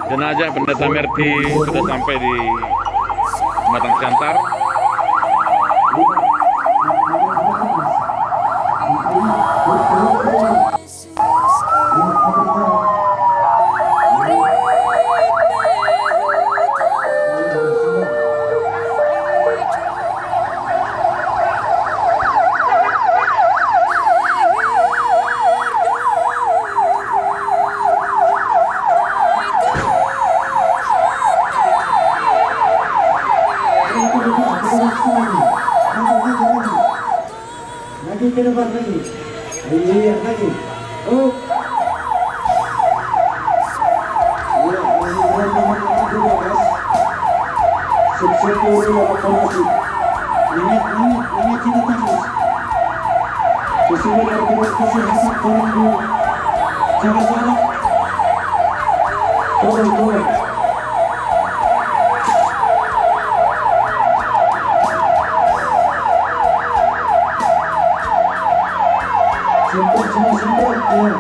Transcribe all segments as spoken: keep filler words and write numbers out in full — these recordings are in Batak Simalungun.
Jenazah Pendeta Merti sudah sampai di Pematang Siantar. Lagi ke depan lagi. Iya, lagi. Oh. Iya, masih belum, belum, belum, belum, guys. Sukses dulu, Bapak Polisi. Ingat, ingat, ingat, ingat, ingat. Sesuai dengan tugas kesehatan, tolong dulu. Jaga jarak. Tolong, tolong. Semprot, semua semprot, ya.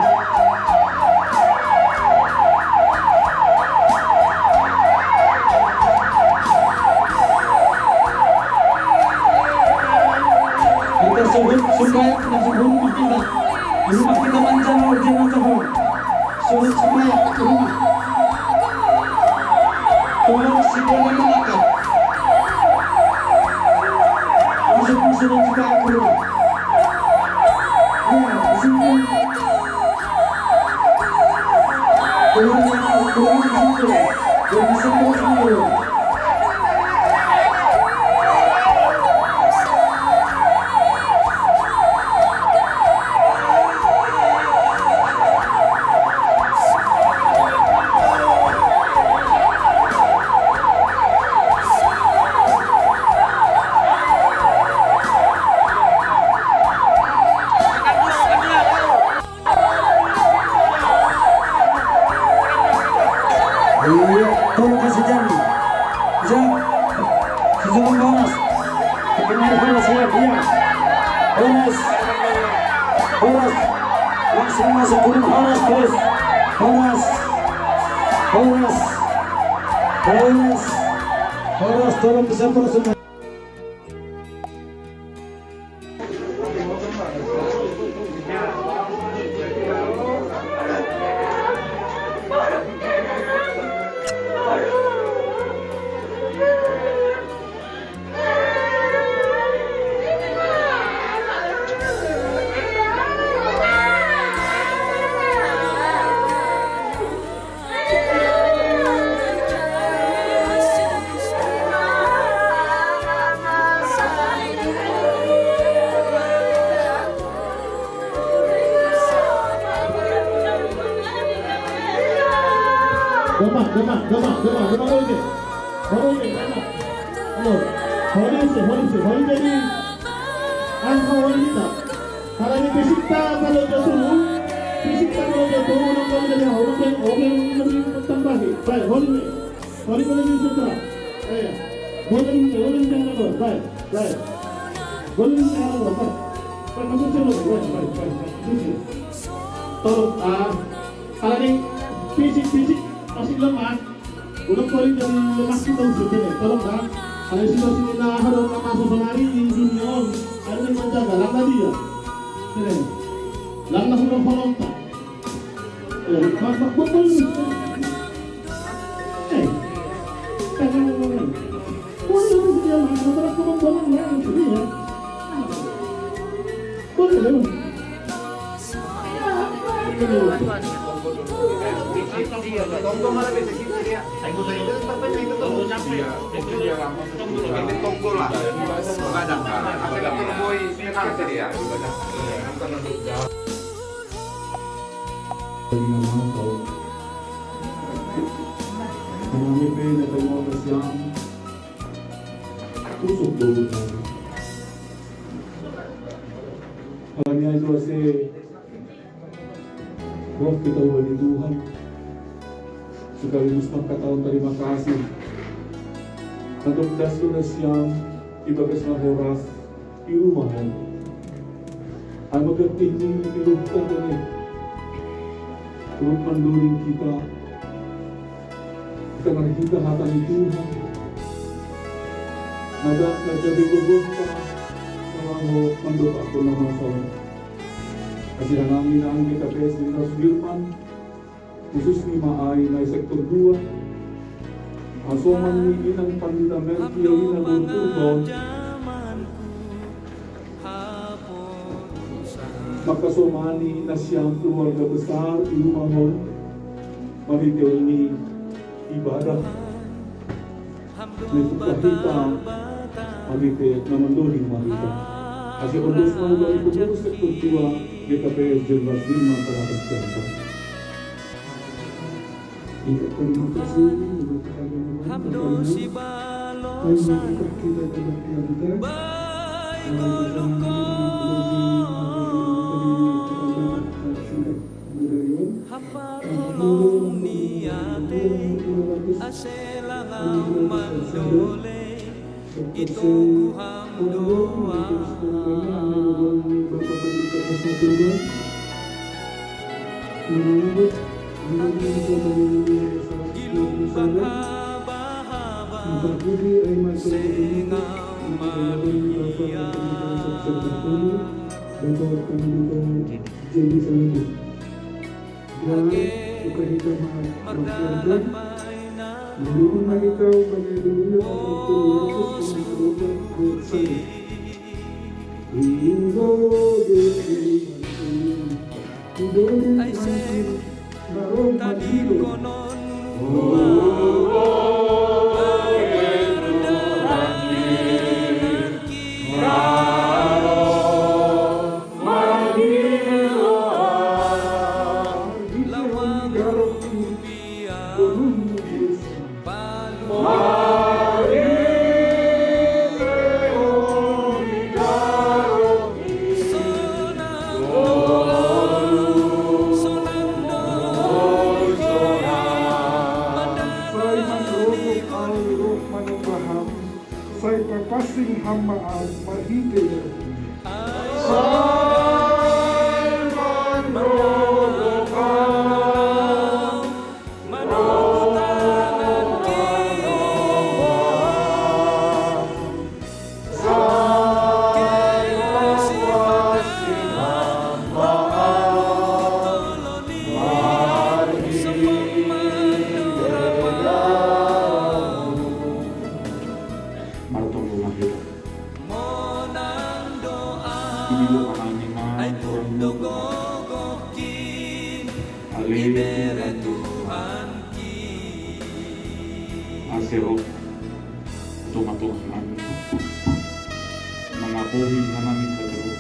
Kita sebut supaya kita sebut kita. Ini kita mancan urgen atau Sulit semua ya, rumah. Tolong segera menangkap. Masuk, masuk dan juga keluar. Ya, sini. Keluar, keluar, keluar. Jangan sampai keluar. Iya, tolong kasih jalan. Bisa? Sejumlah Horas. Bikin air Horas, ya, iya. Horas. Horas. Langsung masuk gunung Horas, terus. Horas. Horas. Horas. Horas, tolong disemprot semua. Gampang, gampang, gampang, gampang, gampang, gampang, gampang, gampang. Halo. Holi se, holi se, holi jadi. Angka holi kita. Kalau ini fisik tak, kalau jatuh, fisik tak, kalau jatuh, orang kalau jadi orang yang, orang yang lebih tambah. Baik, holi ni. Holi kalau ini sejahtera. Eh, boleh, boleh jangan apa. Baik, baik. Boleh jangan apa. Baik. Baik, masuk sini. Baik, baik, baik, baik. Sini. Tolong, ah, kalau ini fisik, fisik masih lemah. Udah paling dari lemah kita usut ini, tolong dah. Ada situasi ini nah, ada orang masuk penari di dunia on. Ada yang menjaga, langkah dia. Ini. Langkah sudah kolom tak. Eh, mas, mas, bot, bot, ini. Eh, jangan ngomong. Boleh itu dia, mas. Masalah kolom bolong ya, ini ya. Boleh, boleh. Kami pe na tayo mo kasiang kusog doon tayo. Hanya itu ase. Wah, kita udah di Tuhan. Sekaligus maka tahu terima kasih. Untuk das na siyam, ibagas na oras, irumahan. Ay magatindi, iluhtan na ni. Turut mandoling hita, hita narhita hata ni Tuhan. Nada, nada begogohta, salaho mandokahkon na masa on. Hasiranami nang G K P S Lintas Firman, khususni ma ai na i sektor dua. Hasoman ni inang Pandita Melki Elina Gontuton. Maka somani nasiam keluarga besar i rumah on, marhite on ni ibadah na itukah hita, marhite na mandoling ma hita. Asa on dos ma uga i pengurus sektor dua G K P S Jenderal Firman Terakhir Siantar. Iya, terima kasih untuk pertanyaan Bapak Inas. Ayo kita kebaktian kita. Bersama dengan Rozi, Rozi, Rozi, Rozi, Rozi, Rozi, Rozi, Rozi, Rozi, Rozi, Rozi, Rozi, Doktor Sel Pandor, Doktor Sel Pandor, Bapak Pandita Kosmo Purba, menambut, menambut, menambut, Bapak Budi Aiman Selamat, Bapak Pandita Sukses Bertemu, Bapak Pandita Jadi Selamat. Dan kita, kita ma-, maafkan. Menurut mereka, pada dulu, waktu waktu sama berupa buat saya. Indo de Indo de Narum Madilo. Sai papasing hamba au marhite. Sai mandohot au, mandohot tangan kiri. Sai papasing hamba au marhite. Martong rumah kita. Ini doa nami ma orang doa. Ale Tuhan. Ase ro tu matur nami. Mangapohi nami ka Tuhan.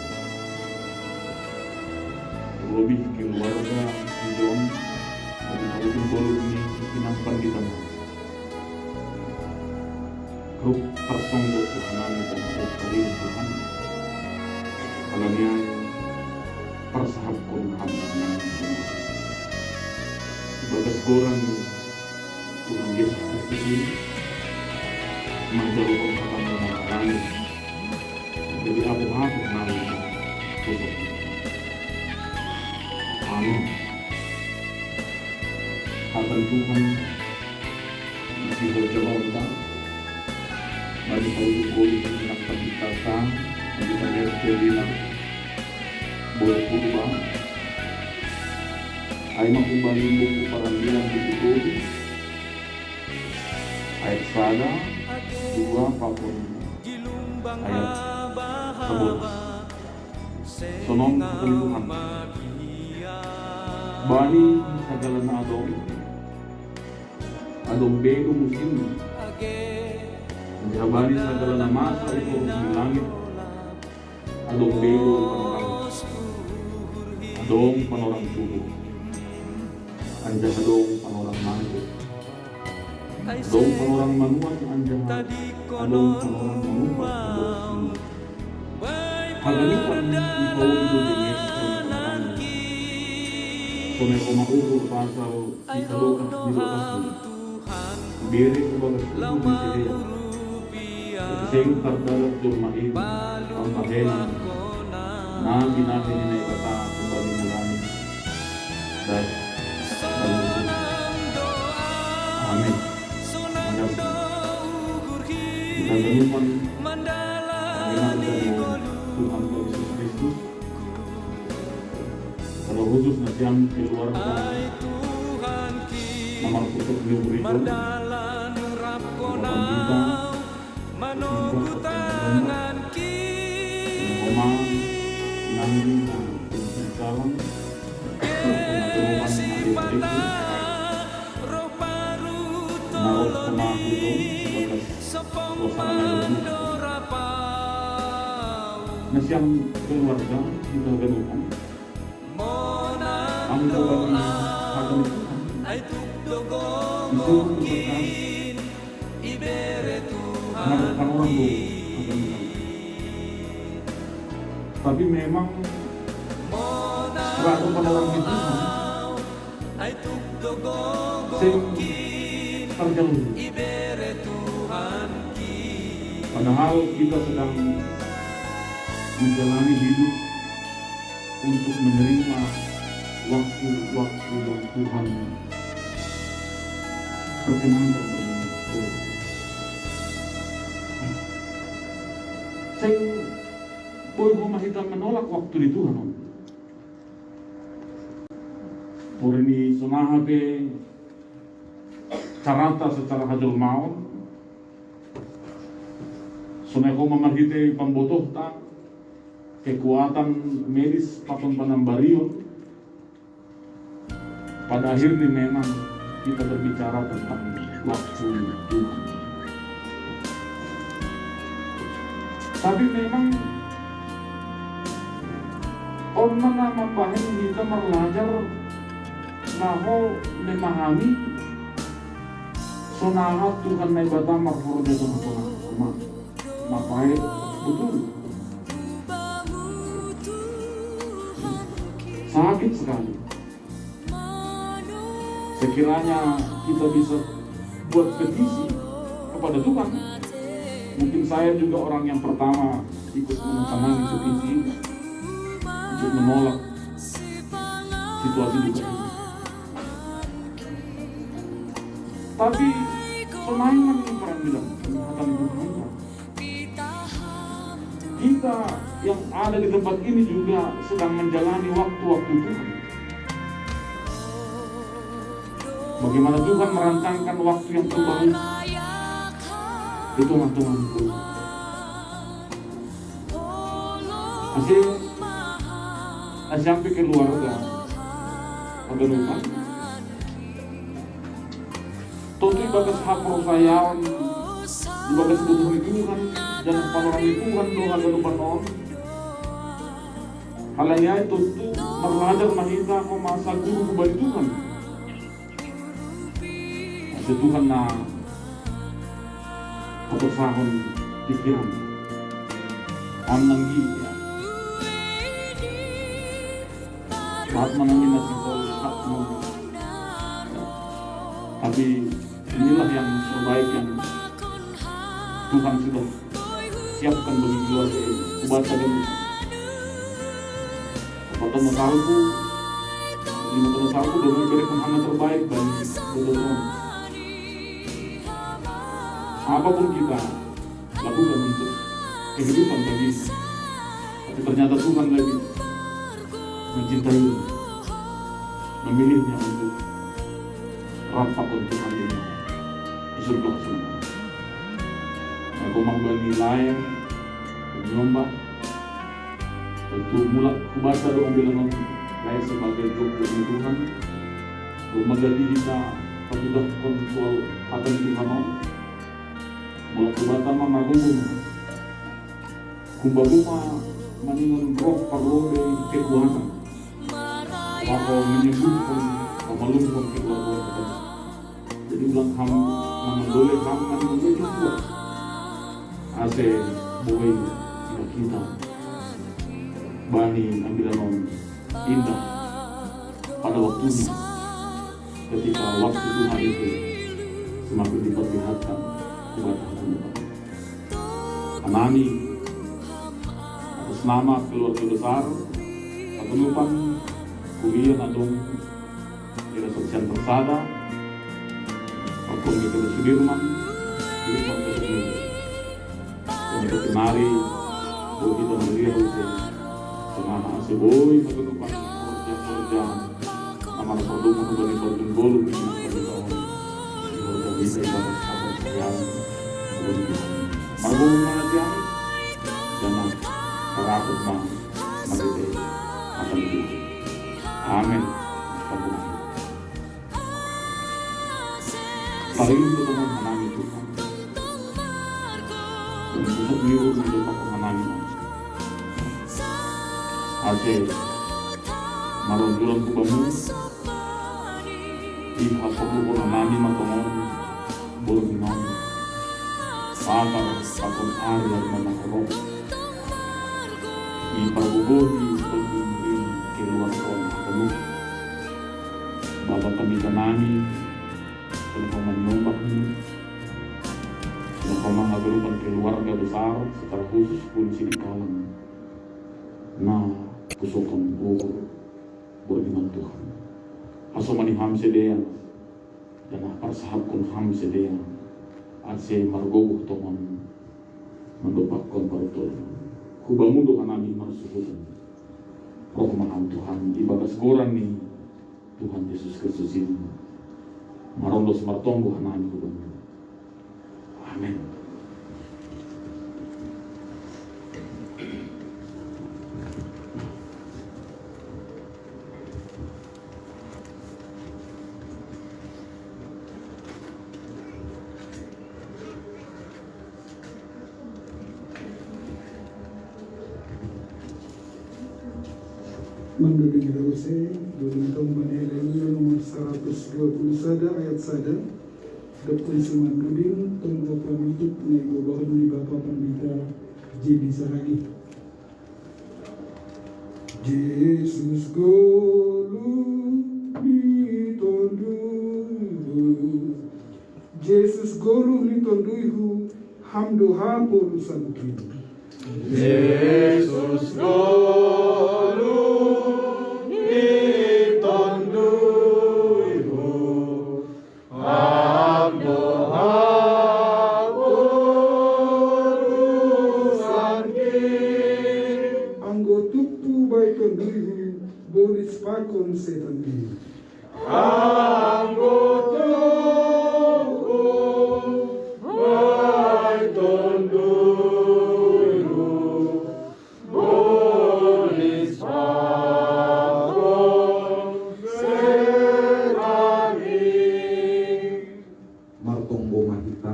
Lebih keluarga di John, lebih lebih boleh ni inang pandita. Ruk parsonggop Tuhan nami dan ruk karim Tuhan. Alani ai parsahapkon hamba nami Tuhan. Bagas goran Tuhan Yesus Kristus ini, manjalohon hatamu mangalani. Jadi apohapon nami Tuhan. Amin. Hatan Tuhan. Sihol Jahowa, bani paujung goluh inang panditata, pandita Melki Elina Gontuton. Ai ma humbani buku Parandian bindu tolu, ayat sada, dua, pakon ayat sabolas. Sonon hata ni Tuhan. Bani sagala na adong, adong be do musimni. Anjaha bani sagala na masa i toruh ni langit, adong be do panorang. Adong panorang suhut. Anjaha adong panorang mangge. Adong panorang manuan anjaha adong panorang manuan. Haganupan ipauli do Tuhan Yesus Kristus. Sonai homa uhur pasal isadokah ni dokahmu. Ibere hu bagas uhur ni sidea. Seng tardalap jolma i pambahenan na binahen ni Naibata humbani mulani. Das. Haganupan, mengenal dari Tuhan Yesus Kristus, terkhusus nasiam keluarga nomor satu di Bogor, Bapak Gita, Gita, Oma, Nandi, dan Salam, Oma, Oma, Oma, Oma, Oma, Nasiam keluarga kita haganupan. Kami coba di hadapan Tuhan. Disuruh untuk berkah. Mengharapkan orang tuh haganupan. Tapi memang serahkan pada orang itu. Sing terjadi. Padahal kita sedang menjalani hidup untuk menerima waktu-waktu yang Tuhan perkenankan bagi kita. Sing boy kita menolak waktu di Tuhan, om. Puri ni sonaha pe carata secara hajolmaon, sonai homa marhite pambotohta, kekuatan medis pakon panambarion, pada akhirnya memang kita berbicara tentang waktu Tuhan. Tapi memang on mana mapahen kita marlajar naho memahami sonaha Tuhan Naibata marhoro di tengah-tengah umat. Mapahen betul. Sakit sekali. Sekiranya kita bisa buat petisi kepada Tuhan, mungkin saya juga orang yang pertama ikut menandatangani petisi untuk menolak situasi duka ini. Tapi sonai man perang bilang, hatan Tuhan. Kita yang ada di tempat ini juga sedang menjalani waktu-waktu Tuhan. Bagaimana Tuhan merancangkan waktu yang terbaik di tengah-tengah itu. Hasil, hasil pikir keluarga. Haganupan. Tontu ibagas haporsayaon, ibagas botoh ni Tuhan, dan panorang ni Tuhan do haganupan on. Halani ai tontu marlajar ma hita homa saguru hubani Tuhan. Ase Tuhan na papersahon pikiran. Am nanggi, ya. Saat menanggi nasib, saat menanggi. Tapi inilah yang terbaik yang Tuhan sudah siapkan bagi keluarga ini. Kubaca dan Bapak Thomas Alku, Lima Thomas Alku, doakan berikan hal terbaik bagi keluarga. Apapun kita lakukan untuk kehidupan bagi, tapi ternyata Tuhan lagi mencintai, memilihnya untuk rampak untuk Tuhan ini di surga sana. Nah, komang bani lae, penyembah, tentu mulak kubaca doa bilangan lae sebagai job dari Tuhan. Rumah jadi kita petugas kontrol hatan Tuhan. Mulak kubaca mah magung. Kumbaguma maningon roh parlombe kekuatan. Wako menyembuhkan, memalumkan keluarga kita. Jadi ulang ham, mangandole ham maningon roh kuat. Ase boe kita bani ambilan on indah pada waktunya, ketika waktu Tuhan itu semakin diperlihatkan kepada hamba. Anani, atas nama keluarga besar Haganupan, kuria na adong di Desa Siantar Sada, Kampung Mikir Sudirman, di Kampung Sudirman. Kenari, boi kita melihat usia. Karena ase boi menggelupakan kerja-kerja. Amar perlu mengubah di perjung bolu di kita. Kita bisa ibarat apa yang. Mengubah yang. Jangan. Para aku. Mari kita. Akan. Amin. Amin. Paling utama hanami Tuhan. Untuk liur untuk aku hanami. Ase. Maronjuran kubamu. Iha perlu hanami matongon. Burung nami. Pakar, pakar ari yang mana roh. Iparbubuhi pembimbing keluar kota penuh. Bapa Pandita nami, kenapa menyembah ni? Kenapa mengagumkan keluarga besar secara khusus polisi di kawan? Nah, kusokan ukur buat dengan Tuhan. Asomani ham sedean. Janah parsahapkon ham sedean, ase margogoh tongon mandopakkon parutol. Hubamu do hanami marsuhuton. Roh ma ham Tuhan, ibagas goran ni Tuhan Jesus Kristus in. Marondos martonggo hanami hubamu. Amin. Mandoding Rose, doding tong Baneleng nomor seratus dua puluh sada ayat sada. Dokter Suman Doding, tong penutup na ibobahan ni Bapak Pandita J D Saragih. Jesus goluh ni tonduyhu. Jesus goluh ni tonduyhu, ham do hapolu sabukin. Jesus goluh ni tonduyhu. Anggo haporusanki. Anggo tumpu bai tonduyhu bolis pakon setan i. Anggo tumpu bai tonduyhu. Bolis pakon setan i. Martonggo ma hita.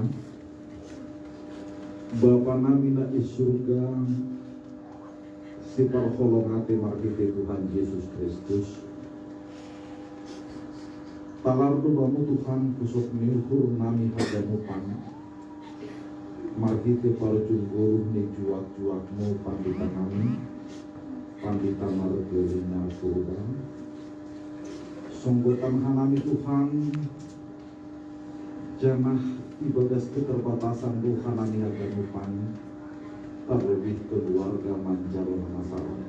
Bapa nami na i surga, siparholong ate marhite Tuhan Jesus Kristus. Talar do bamu Tuhan pusok ni uhur nami haganupan. Marhite parjungguru ni juak-juakmu pandita nami, pandita Margelina Purba. Songgotan hanami Tuhan, janah ibagas keterbatasan do hanami haganupan, terlebih keluarga manjalo na masalah.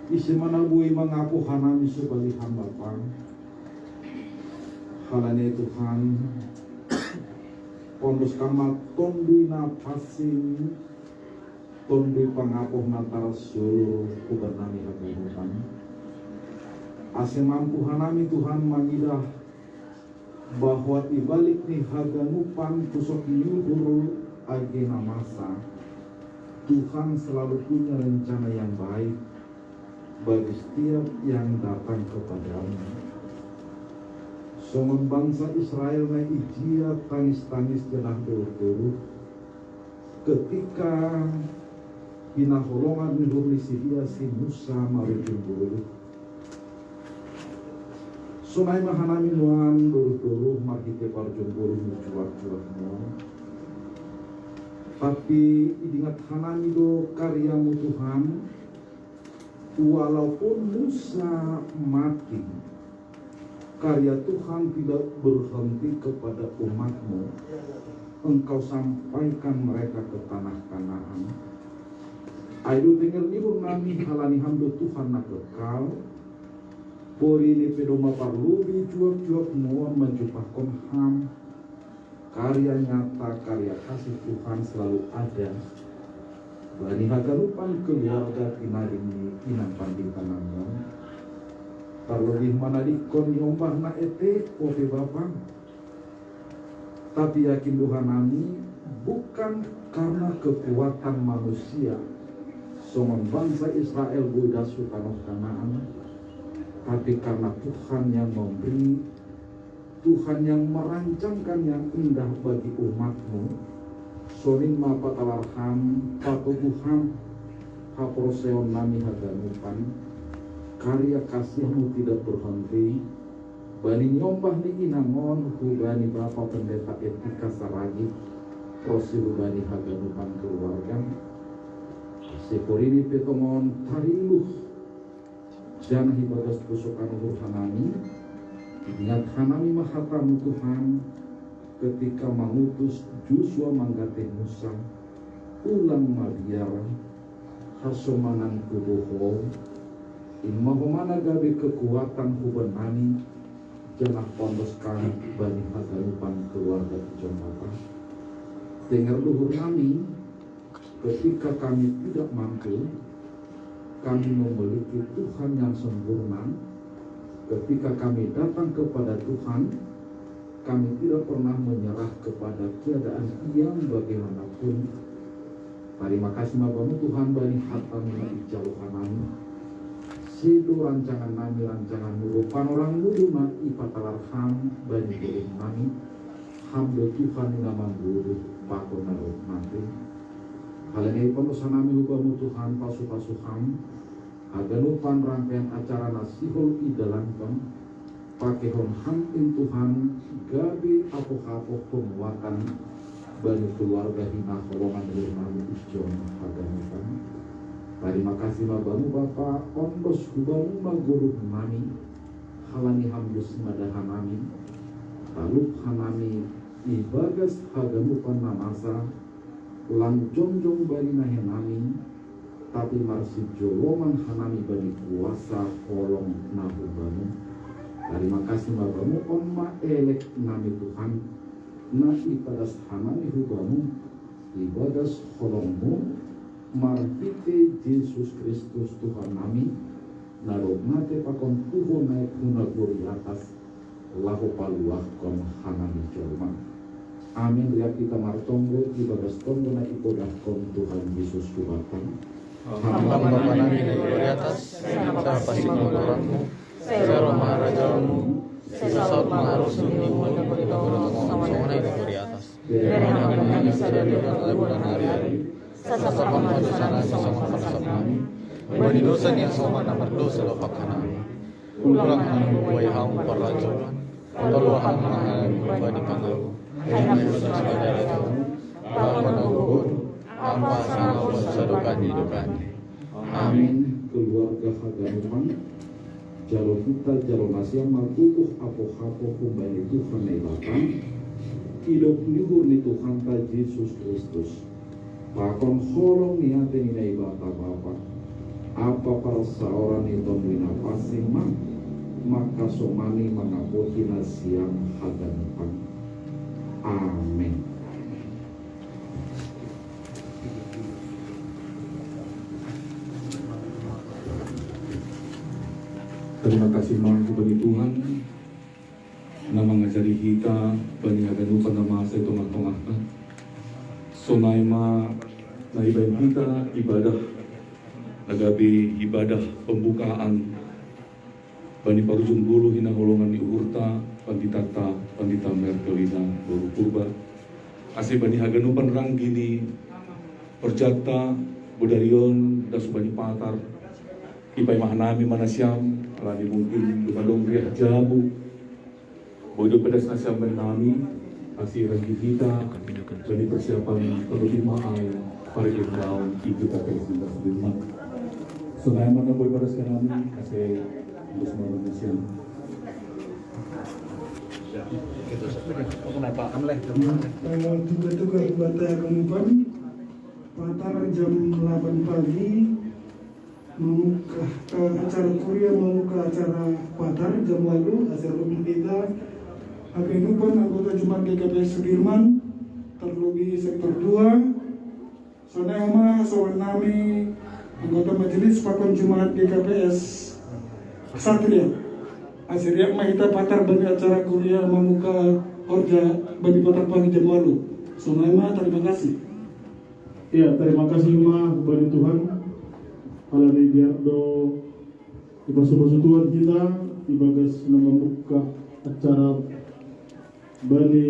Ise ma na boi mangapo hanami sobali hamba pang. Halani Tuhan, pondos kama tonduy na pansing, tonduy pangapoh na tarasur huban nami haganupan. Ase mampu hanami Tuhan mangidah bahwa ibalik ni haganupan pusok ni uhur age na masa, Tuhan selalu punya rencana yang baik bagi setiap yang datang kepada-Mu. Songon bangsa Israel na ijia tangis-tangis janah doruh-doruh, ketika hinaholongan ni uhur ni sidea si Musa marujung guru. Sonai ma hanami nuan doruh-doruh marhite parjong guru ni juak-juak nuan. Tapi idingat hanami do karyamu Tuhan, walaupun Musa mati, karya Tuhan tidak berhenti kepada umat-Mu. Engkau sampaikan mereka ke tanah Kanaan. Ai do tenger ni uhur nami halani Ham do Tuhan na kekal. Porini pe domma parlubi juak-juak nuan manjumpahkon Ham. Karya nyata, karya kasih Tuhan selalu ada bani haganupan keluarga ti nading ni inang panditananmu. Terlebih manadikon nyombah na ete, ope Bapa. Tapi yakin doha nami, bukan karena kekuatan manusia, songon bangsa Israel boi das hu tanoh Kanaan, tapi karena Tuhan yang memberi, Tuhan yang merancangkan yang indah bagi umat-Mu. Sonin ma patalarham, patoguham haporseaon nami haganupan, karya kasih-Mu tidak berhenti, bani nyombah ni inang on hubani Bapa Pendeta Etika Saragih, ronsi hubani haganupan keluarga. Ase porini pe tongon tariluh, janah ibagas pusukan uhur hanami, ingat hanami ma hata-Mu Tuhan, ketika mangutus Josua manggateh Musa, ulang mabiar, hasomanan tubuh Ho, in ma homana gabe kekuatan huban nami, janah pondos kami bani haganupan keluarga ijon Bapa. Dengar uhur nami, ketika kami tidak mampu, kami memiliki Tuhan yang sempurna. Ketika kami datang kepada Tuhan, kami tidak pernah menyerah kepada keadaan yang bagaimanapun. Tarima kasih ma Bamu Tuhan bani hata-Mu na ijalo hanami. Sedo rancangan nami rancangan-Mu do panorang-Mu do na ipatalarham bani boru nami. Ham do Tuhan na manggodoh pakon na dob mate. Halani ai pondos hanami hu Bamu Tuhan, pasu-pasu Ham, haganupan rangkaian acara na sihol idalankon, pakeihon Ham in Tuhan, gabe apoh-apoh penguatan bani keluarga hinaholongan uhur nami ijon haganupan. Tarima kasih ma Bamu Bapa, ondos hu Bamu ma godoh nami, halani Ham do simada hanami, talup hanami ibagas haganupan na masa, lang jongjong bani na henami, tapi marsijoloman hanami bani kuasa holong na hu Bamu. Tarima kasih ma Bamu, on ma elek nami Tuhan, na ipadas hanami hu Bamu, ibagas holong-Mu, marhite Jesus Kristus Tuhan nami, na dob mate pakon tuho naek hu nagori atas, laho paluahkon hanami jolma. Amin. Riap hita martonggo ibagas tonggo na ipodahkon Tuhan Jesus Kubatan. Ham ma Bapa nami na di gori atas, sai ma pansingkop ma goran-Mu, sai ro ma harajaon-Mu, sai saut ma harosuh ni uhur-Mu di banua tonga on songon na di gori atas. Bere ma harajaon-Mu sadari on, laho bulan ari-ari. Sasap ma dosa nami songon pansasap nami bani dousa ni hasoman na mardousa dompak hanami. Ulang ma Ham mambuei hami parrajolan, paluahon ma hami bani pangago. Ai Ham do sumada harajaon, pakon hagogoon, ampa hasangapon sadokah ni dokahni. Amin. Keluarga haganupan, jalo hita jalo nasiam ma gogoh apoh-apoh humbani Tuhan Naibata, idop ni uhur ni Tuhanta Jesus Kristus, pakon holong ni ate ni Naibata Bapa, ampa parsaoran ni Tondi Napansing ma mangkasomani mangapoti nasiam haganupan. Amin. Tarima kasih ma hubani Tuhan, na mangajari hita bani haganupan na masa i tongah-tongahta. Sonai ma na ibaen hita ibadah na gabe ibadah pembukaan bani parujung goluh hinaholongan ni uhurta, panditanta, Pandita Mertolina boru Purba. Ase bani haganupan ranggi ni horjanta bodari on das hubani patar, ipaima hanami ma nasiam, alani mungkin dung adong riah jabu, boi do ipadas nasiam bani nami, ase ranggi hita bani persiapan terlebih ma ai pargentaon i jumpa Kristus di rumah. Sonai ma na boi ipadas hanami, ase terus ma nasiam. Eh, tuka-tuka humbanta haganupan, patar jam delapan pagi, membuka, eh, acara kuria membuka acara patar jam walu, acara pembeda, Painupan anggota Jemaat G K P S Sudirman, terlebih sektor dua. Sonai ma songon nami anggota Majelis Pakon Jemaat G K P S Satria. Asa riak ma hita patar bani acara kuria mambuka horja bani patar pagi jam walu. Sonai ma, terima kasih. Ya, terima kasih ma bani Tuhan. Alani biar do dipasu-pasu Tuhan hita ibagas na mambuka acara bani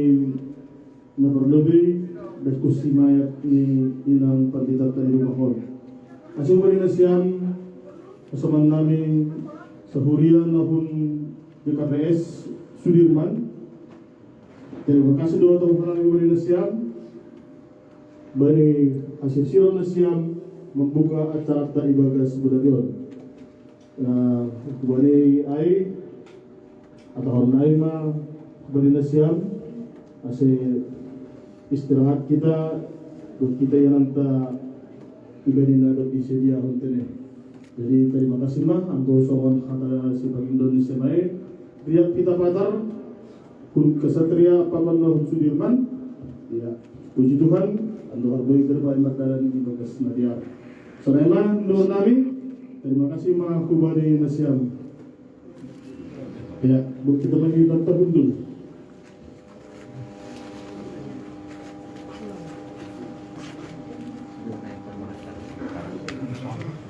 na parlobei diskusi mayat ni inang pandita tadi rumah hol. Asa bani nasiam, pasaman nami sahuria na hun G K P S Sudirman. Terima kasih doa tau hanami bani nasiam. Bani asisiro nasiam mambuka acara ta ibagas bulan on. Nah, bani ai atau nai ma bani nasiam, asa istirahat kita, buat kita yang nanta ibadi na dob disediahon tene. Jadi terima kasih ma, anggo songon hata sipangindo ni semai, riak kita patar, hun kesatria paman na hun Sudirman. Ya, puji Tuhan, andohar boi terbaik mardalan di bagas na diar. Sonai ma, doa nami, terima kasih ma hubani nasiam. Ya, buat kita lagi tetap untung.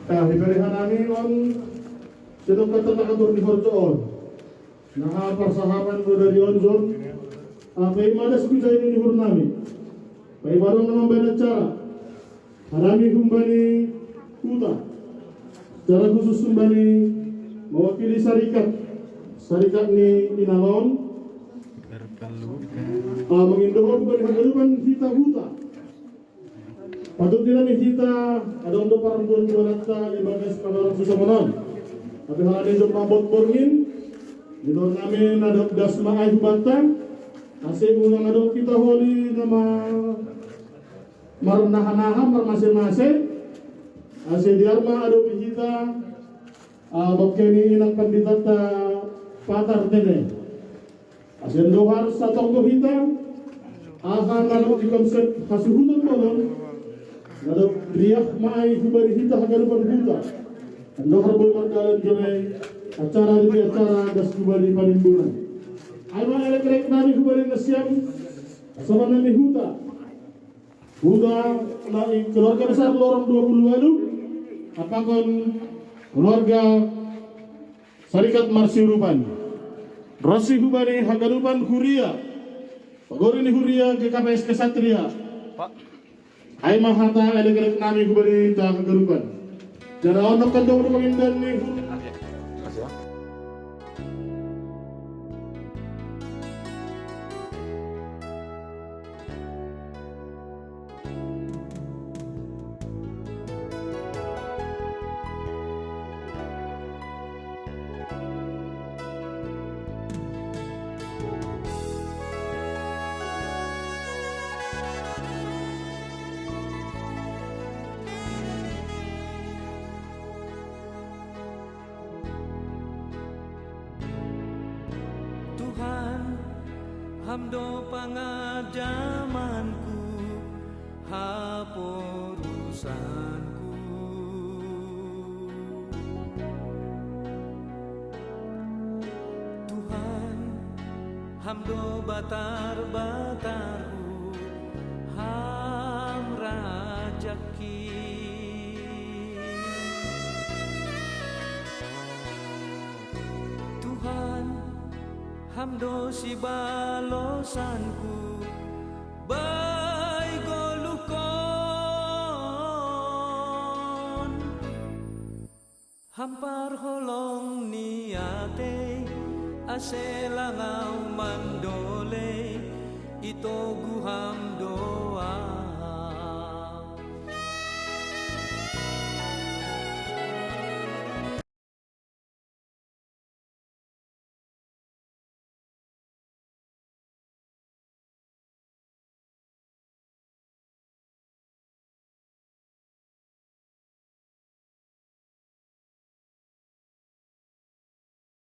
Nah, di pilihan nami on, sedok kata tak atur di horjo on. Nah, persahapan pada di on zon. Apa yang ada sepindah ini di hurnami? Apa yang baru nama beda cara? Hanami humbani Huta, secara khusus humbani mewakili syarikat, syarikat ni inang on, ah, mangindo humbani haganupan hita Huta. Patut di nami hita adong do parbuan-buananta ibagas panorang susamonon. Tapi halani jom mabot borngin, di nami na dob das ma ai hubanta, asa unang adong hita holi nama marnaha-naha, marmase-mase, asa diar ma adopi hita, ah, bangke ni inang panditanta patar tene. Asa andohar satonggo hita, aha na dob di konsep hasuhuton bolon, na dob riak ma ai hubani hita haganupan Huta. Andohar boi mardalan jolai acara di acara das hubani panimbunan. Ai ma elek-elek nami hubani nasiam, pasaman nami Huta. Huta na i keluarga besar lorong dua puluh walu, apakon keluarga syarikat marsiurupan. Ronsi hubani haganupan huria, pagori ni huria G K P S Kesatria. Ai ma hata elek-elek nami hubani hita haganupan. Jala on nangkin dong do pangindoan ni hu- Tuhan, Ham do pangajamanku, haporusanku. Tuhan, Ham do batar-batarhu, Ham rajaki. Tuhan, Ham do sibalosanku, bai goluhkon. Ham parholong ni atei, ase lang ahu